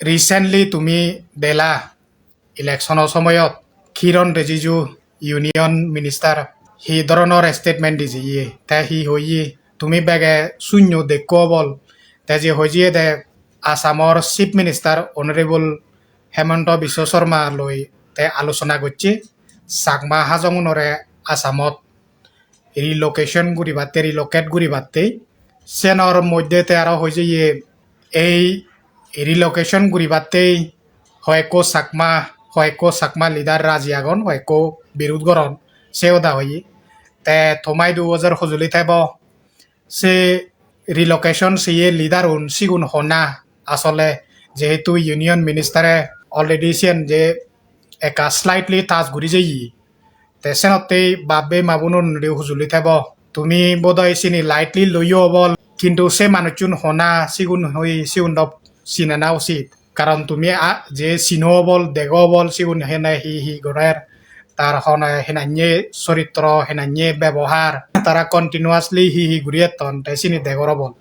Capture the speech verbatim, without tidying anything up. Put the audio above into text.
Recently tumi dela election-o somoyot Kiren Rijiju Union Minister hi dhoronor statement di jeye, te hi hoye, tumi bege sunno dekko obol. Te je hoi jeyede, Assamor Chief Minister Honorable Himanta Biswa Sarma loi te alochona gocche Chakma Hajongunore Assamot relocation guribatte, relocate guribatte. Senor moddhe te aro hoi jeye, ei relocation guribatte hoyekko Chakma, hoyekko Chakma leader raji agon, hoyekko birud goron, se hoda hoye. Te tomaidu ojor hojoli thebo, se relocation seye leader-un sigun honna asole, jehetu Union Minister-e already siyen je ekka slightly touch guri jeye. Te senottei bap-bei ma-bonunore hojoli thebo. Tumi bodoi sini lightly loyo obol, kintu se manuchun honna sigun hoi, sigun do sinana usit. Karon tumi a-, je sino obol, dego obol, sigun hene hi hi gorer, tar hone henanye soritro, henanye bebohar, tara continuously hi hi guri etton, te sini degor obol.